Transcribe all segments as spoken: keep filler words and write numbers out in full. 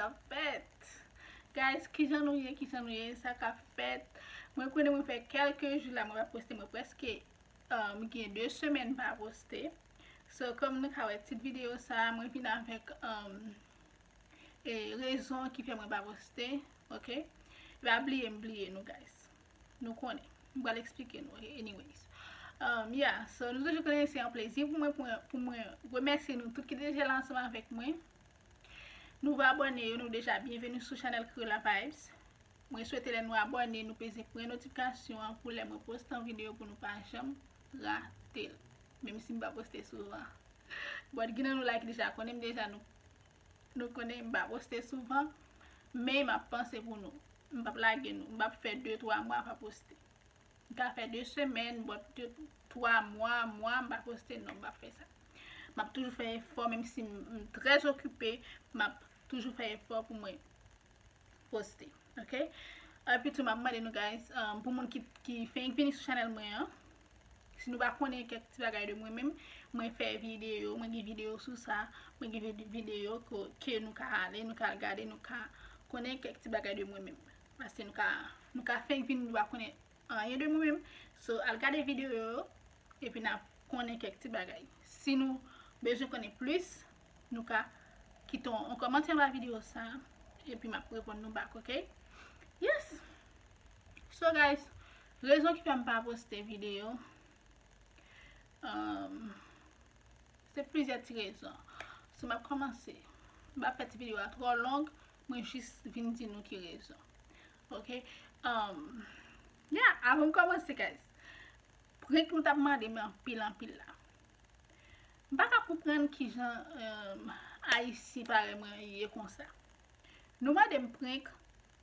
K ap fèt? Guys, kijan nou ye? Kijan nou ye? Sa k ap fèt? Mwen konnen mwen fè kèlke jou la, mwen pa poste, mwen prèske, um, gen de semèn pa poste. So, kòm nou ka wè tit videyo sa, mwen vin avèk, um, e, rezon ki fè mwen pa poste, ok? Pa bliye m bliye nou, guys. Nou konnen. M pral eksplike nou, anyways. Um, yeah, so nou toujou konnen se yon plezi pou mwen, pou mwen, pou mwen remèsye nou tout ki deja la ansanm avèk mwen. Nouvo abòne yo, nou deja byenveni sou chanèl Creola Vibes. Mwen swete lè nou abòne, nou peze pwen notifikasyon an pou lè mwen poste yon videyo pou nou pa janm rate l. Menm si m pa poste souvan. But gen nan nou la ki deja konnen m deja, nou, nou konnen m pa poste souvan, men m ap panse pou nou. M p ap lage nou. M p ap fè de, twa mwa pa poste. M ka fè de semèn, but de, twa mwa, mwa, m pa poste, non, m p ap fè sa. M ap toujou fè efò, menm si m, m trè okipe, m ap toujou fè efò pou mwen poste, ok? Epi tou, m ap mande nou, guys, um, pou moun ki, ki fenk vini sou chanèl mwen an, si nou pa konnen kèk ti bagay de mwen menm, mwen fè videyo, mwen gen videyo sou sa, mwen gen vide-, videyo ke, ke nou ka ale, nou ka al gade, nou ka konnen kèk ti bagay de mwen menm. Paske nou ka, nou ka fenk vini, nou pa konnen anyen de mwen menm. So, al gade videyo yo, epi n ap konnen kèk ti bagay. Si nou bezwen konnen plis, nou ka kite yon, yon kòmantè anba videyo sa, epi m ap reponn nou back, ok? Yes! So, guys, rezon ki fè m pa poste videyo, um, se plizyè ti rezon. So, m ap kòmanse. M pa fè ti videyo a twò long, mwen jis vin di nou ki rezon. Ok? Um, yeah, avan m kòmanse, guys. Prank nou t ap mande m anpil, anpil la. M pa ka konprann kijan, um, Ayisyen parèy mwen ye konsa. Nou mande m prank,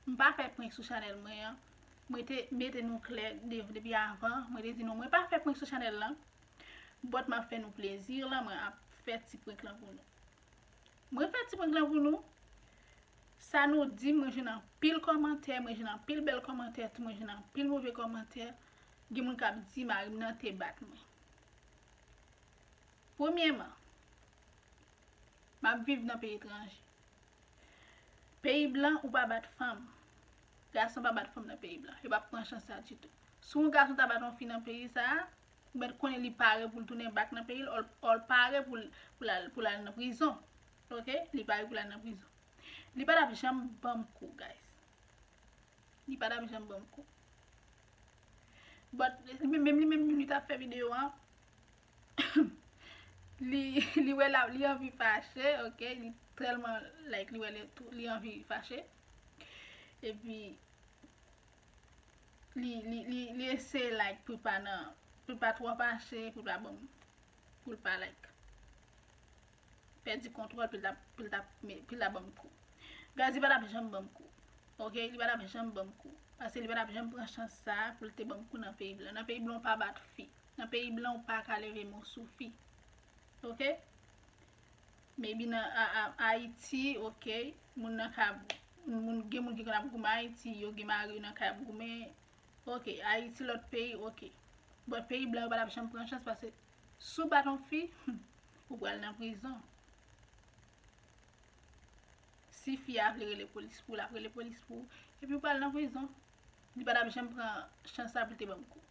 m pa fè prank sou chanèl mwen an. Mwen te mete nou klè de-, depi avan. Mwen te di nou, mwen pa fè prank sou chanèl lan. But m ap fè nou plezi lan, mwen ap fè ti prank lan pou nou. Mwen fè ti prank lan pou nou. Sa nou di, mwen jwenn anpil kòmantè, mwen jwenn anpil bèl kòmantè, tou mwen jwenn anpil move kòmantè. Gen moun k ap di mari m nan te bat mwen. Premyèman, m ap viv nan peyi etranje. Peyi blan, ou pa bat fanm. Gason pa bat fanm nan peyi blan. Yo p ap pran chans sa ditou. Si yon gason ta bat yon fi nan peyi sa a, ou mèt konnen li pare pou l tounen back nan peyi l, or, or l pare pou l, pou l al, pou l al nan prizon. Ok? Li pare pou l al nan prizon. Li pa t ap janm ban m kou, guys. Li pa t ap janm ban m kou. But, li menm, menm li menm, li t ap fè videyo an, li, li wè la, li anvi fache, ok? Li tèlman, like, li wè li, li anvi fache. Epi, li, li, li, li eseye, like, pou l pa nan, pou l pa twò fache, pou l pa ban m, pou l pa, like, pèdi kontwòl, pou l ta, pou l ta, pou l ta ban m kou. Guys, li pa t ap janm ban m kou. Ok? Li pa t ap janm ban m kou. Paske li pa t ap janm pran chans sa a pou l te ban m kou nan peyi blan. Nan peyi blan, ou pa bat fi. Nan peyi blan, ou pa ka leve men w sou fi. Ok? Maybe nan a, a, Ayiti, ok, moun nan ka, moun, gen moun ki konn ap goumen Ayiti, yo gen mari yo nan kay ap goumen, ok, Ayiti, lòt peyi, ok. But peyi blan, yo pa t ap janm pran chans paske si w bat yon fi, ou pral nan prizon. Si fi a vle rele polis pou ou, l ap rele polis pou ou, epi ou pral nan prizon. Li pa t ap janm pran chans sa pou l te ban m kou.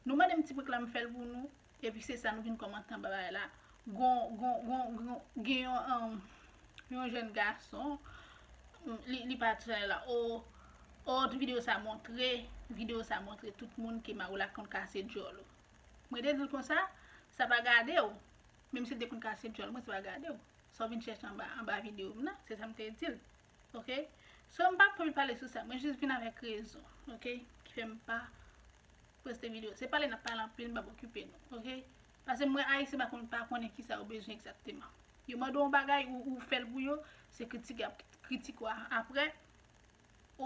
Nou mande m ti prank la, m fè l pou nou, epi se sa nou vin kòmante anba bagay la. Gon, gon, gon, gon, gen yon, um, yon jèn gason, um, li, li pa t la, o, o, videyo sa montre, videyo sa montre tout moun ke mari w la konn kase djòl ou. Mwen te di l konsa, sa pa gade w. Menm si l te konn kase djòl mwen, sa pa gade w. Sa w vin chèche anba, anba videyo m nan, se sa m te di l. Ok? So, m p ap twò pale sou sa. Mwen jis vin avèk rezon, ok? Ki fè m pa poste videyo. Se pale n ap pale anpil, m p ap okipe nou, ok? Paske mwen, Ayisyen pa konn, pa konnen kisa yo bezwen egzakteman. Yo mande w yon bagay, ou, ou fè l pou yo, se kritike y ap kritike w a-, apre,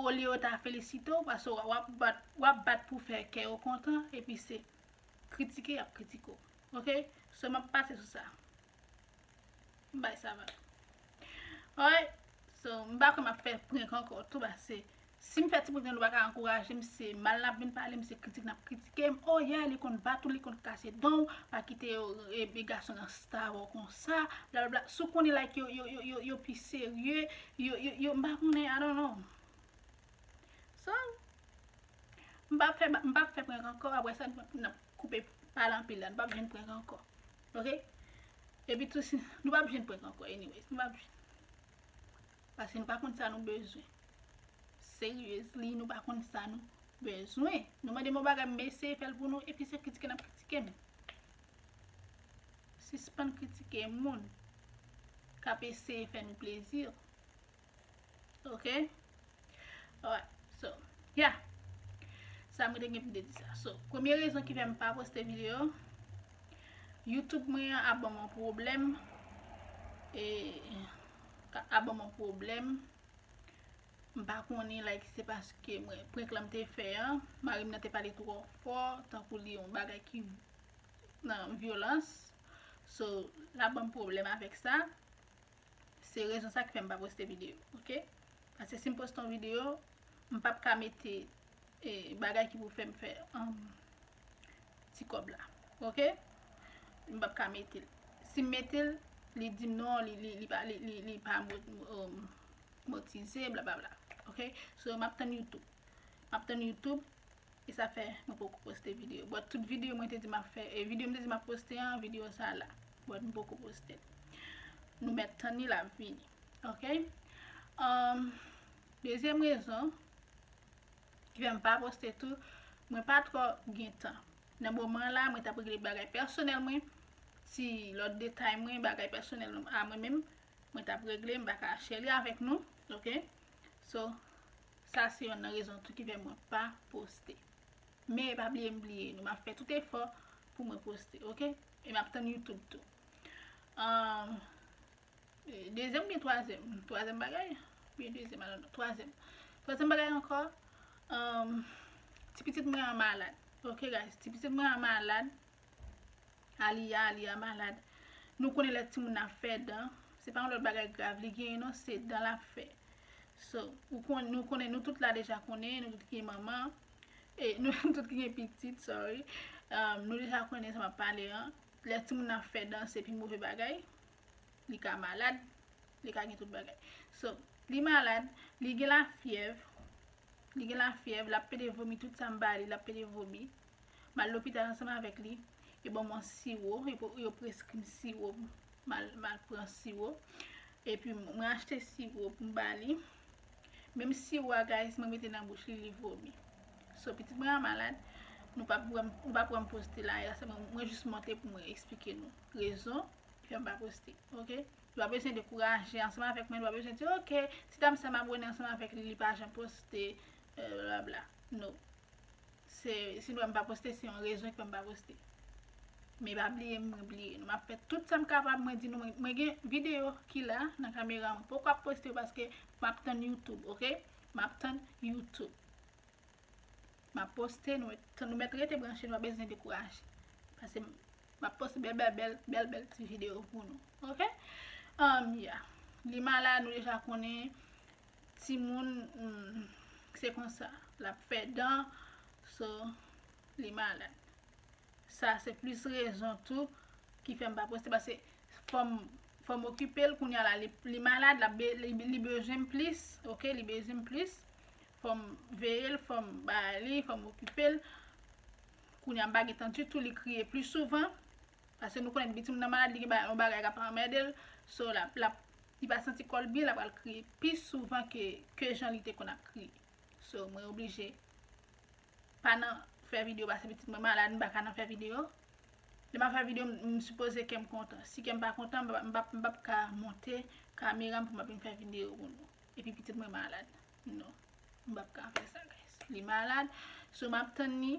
olye yo ta felisite w, paske w ap bat, w ap bat pou fè kè yo kontan, epi se kritike y ap kritike w. Ok? So, m ap pase sou sa. M bay sa vag. Alright. So, m pa kwè m ap fè prank ankò tou, paske Si m fè ti pwoblèm, nou pa ka ankouraje m, se mal n ap vin pale m, se kritik n ap kritike m. Oh yeah, li konn bat ou, li konn kase dan w, pa kite yo, e, e gason rasta avè w konsa, blablabla. Si w konnen, like, yo, yo, yo, yo, yo pi serye, yo, yo, yo, m pa konnen, I don't know. So, m p ap fè, m p ap fè prank ankò, apre sa, n ap koupe pale anpil la, n p ap jwenn prank ankò. Ok? Epi tou, si, nou p ap jwenn prank ankò, anyways, nou p ap jwenn. Paske nou pa konn sa nou bezwen. Seriously, nou pa konn sa nou bezwen. Nou mande m yon bagay, m eseye fè l pou nou, epi se kritike n ap kritike m. Sispann kritike moun k ap eseye fè nou plezi. Ok? Alright. So, yeah. Sa mwen te gen pou m te di sa. So, premye rezon ki fè m pa poste videyo, YouTube mwen an ap ban m yon pwoblèm. E, ka- ap ban m yon pwoblèm. M pa konnen, like, se paske mwen, prank lan m te fè an, mari m nan te pale twò fò, tankou li yon bagay ki nan vyolans. So, l ap ban m pwoblèm avèk sa. Se rezon sa ki fè m pa poste videyo, ok? Paske si m poste yon videyo, m p ap ka mete, e, bagay ki pou fè m fè, um, ti kòb la, ok? M p ap ka mete l. Si m mete l, li di m non, li, li, li pa, li, li, li pa mo- um, motize, blablabla, ok? So, m ap tann YouTube. M ap tann YouTube, e sa fè mwen poko poste videyo. But tout videyo mwen te di m ap fè, e videyo m te di m ap poste an, videyo sa la. But m poko poste l. Nou mèt tann li, l ap vini. Ok? Um, dezyèm rezon ki fè m pa poste tou, mwen pa twò gen tan. Nan moman la, mwen t ap regle bagay pèsonèl mwen, ti lòt detay mwen, bagay pèsonèl a mwen menm, mwen t ap regle, m pa ka share li avèk nou. Ok? So, sa se yonn nan rezon tou ki fè mwen pa poste. Men pa bliye m bliye nou, m ap fè tout efò pou mwen poste, ok? E m ap tann YouTube tou. Um, dezyèm oubyen twazyèm? Twazyèm bagay? Oubyen dezyèm, I don't know. Twazyèm. Twazyèm bagay ankò, um, ti pitit mwen an malad. Ok, guys, ti pitit mwen an malad. Aliya, Aliya malad. Nou konnen lè timoun ap fè dan, se pa yon lòt bagay grav li genyen non, se dan l ap fè. So, ou konn, nou konnen, nou tout la deja konnen, nou tout ki gen manman, e nou tout ki gen pitit, sorry. Um, nou deja konnen sa m ap pale an. Lè timoun ap fè dan, se pi move bagay. Li ka malad, li ka gen tout bagay. So, li malad, li gen lafyèv, li gen lafyèv, l ap pede vomi, tout sa m ba li, l ap pede vomi. M al lopital ansanm avèk li, yo ban m yon siwo, yo, yo preskri m siwo, m al, m al pran siwo. Epi mwen achte siwo pou m ba li. Menm siwo a, guys, mwen mete nan bouch li, li vomi. So, pitit mwen an malad, nou p ap wè m, ou p ap wè m poste la, e sa mwen, mwen jis monte pou mwen eksplike nou rezon ki fè m pa poste, ok? Nou pa bezwen dekouraje ansanm avèk mwen, nou pa bezwen di, ok, ti dam sa m abone ansanm avèk li, li pa janm poste, blablabla. No. Se, si nou wè m pa poste, se yon rezon ki fè m pa poste. Men pa bliye m, mwen bliye nou. M ap fè tout sa m kapab, mwen di nou, mwen, mwen gen videyo ki la nan kamera, mwen poko ap poste yo paske m ap tann YouTube, ok? M ap tann YouTube. M ap poste, nou mèt, nou mèt rete branche, nou pa bezwen dekouraje. Paske m ap poste bèl, bèl, bèl, bèl, bèl ti videyo pou nou. Ok? Um, yeah. Li malad, nou deja konnen. Timoun, hmm, se konsa. L ap fè dan, so, li malad. Sa se plis rezon tou ki fè m pa poste, paske fò m, fò m okipe l, kounye a la, li, li malad, l ap be-, li, li bezwen m plis, ok, li bezwen m plis. Fò m veye l, fò m ba li, fò m okipe l. Kounye a m pa gen tan ditou, li kriye pli souvan. Paske nou konnen depi timoun nan malad, li gen ba-, yon bagay k ap anmède l. So, l ap, l ap, li pa santi kò l byen, l ap al kriye pi souvan ke, ke jan li te konn ap kriye. So, mwen oblije pa nan fè videyo paske pitit mwen malad, m pa ka nan fè videyo. Lè m ap fè videyo, m, m sipoze kè m kontan. Si kè m pa kontan, m p ap, m p ap, m p ap ka monte kamera m pou m ap vin fè videyo pou nou. Epi pitit mwen malad. Non. M p ap ka fè sa, guys. Li malad. So, m ap tann li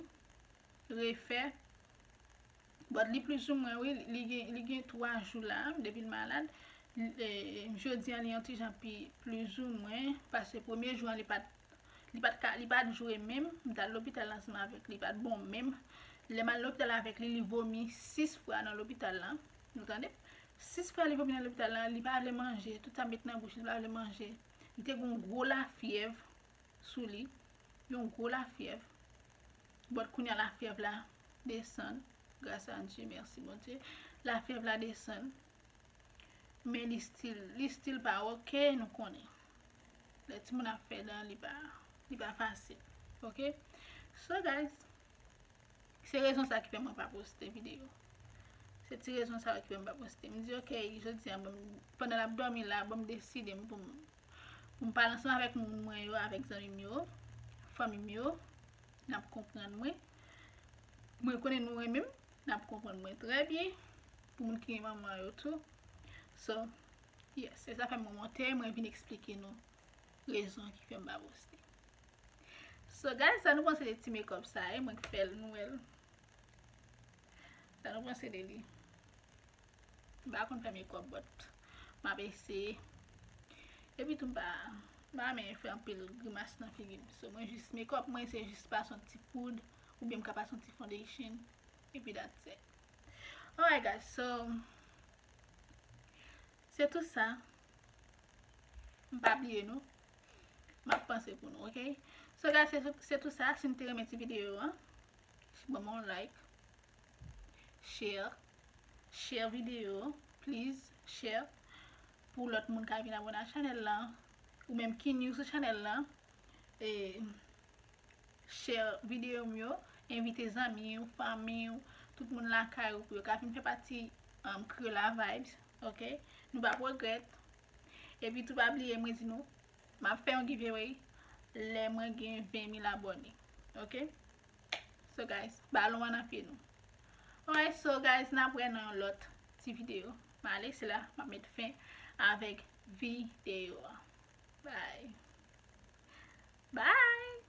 refè. But li plizoumwen, wi, li gen, li gen twa jou la, depi l malad. L-, e, jodi a, li yon ti jan pi plizoumwen, paske premye jou an, li pa t, li pa t ka, li pa t jwe menm. M t al lopital ansanm avèk li, li pa t bon menm. Lè m al lopital avèk li, li vomi sis fwa nan lopital la. Nou tande? Sis fwa li vomi nan lopital la, li pa vle manje. Tout sa m met nan bouch li, li pa vle manje. Li te gen yon gwo lafyèv. sou li, yon gwo lafyèv. But kounye a lafyèv la desann, gras a Dye, mèsi Bondye. Lafyèv la desann, men li still, li still pa oke, nou konnen. Lè timoun ap fè dan, li pa, li pa fasil, oke? So, guys, se rezon sa ki fè mwen pa poste videyo. Se ti rezon sa yo ki fè m pa poste. M di, oke, jodi a, bon, pandan l ap dòmi la, bon, m deside m pou m, pou m pale ansanm avèk moun mwen yo, avèk zanmi m yo, fanmi m yo, n ap konprann mwen. Mwen konnen nou renmen m, n ap konprann mwen trè byen. Pou moun ki gen manman yo tou. So, yes, se sa fè mwen monte, mwen vin eksplike nou rezon ki fè m pa poste. So, guys, sa nou panse de ti makeup sa, e mwen k fè l, nou wè l. Sa nou panse de li? M pa konn fè makeup, but m ap eseye. Epi tou, m pa, m pa renmen fè anpil grimas nan figi m. So, mwen jis makeup, mwen se jis pase yon ti poud, oubyen m ka pase yon ti foundation, epi that's it. Alright, guys, so, se tou sa. M pa bliye nou. M ap panse pou nou, oke? So, guys, se, se tou sa. Si nou te renmen ti videyo an, ban m yon like, share, share videyo, please, share, pou lòt moun ka vin abone a chanèl la, ou menm ki new sou chanèl la, e, share videyo m yo, envite zanmi w, fanmi w, tout moun lakay ou pou yo ka vin fè pati, um, Creola Vibes, oke? Nou p ap regrèt. Epi tou pa bliye, mwen di nou, m ap fè yon giveaway lè mwen gen ven mil abòne, oke? So, guys, balon an nan pye nou. Alright, so, guys, n ap wè nan yon lòt ti videyo. M ale, se la m ap met fen avèk videyo a. Bye. Bye.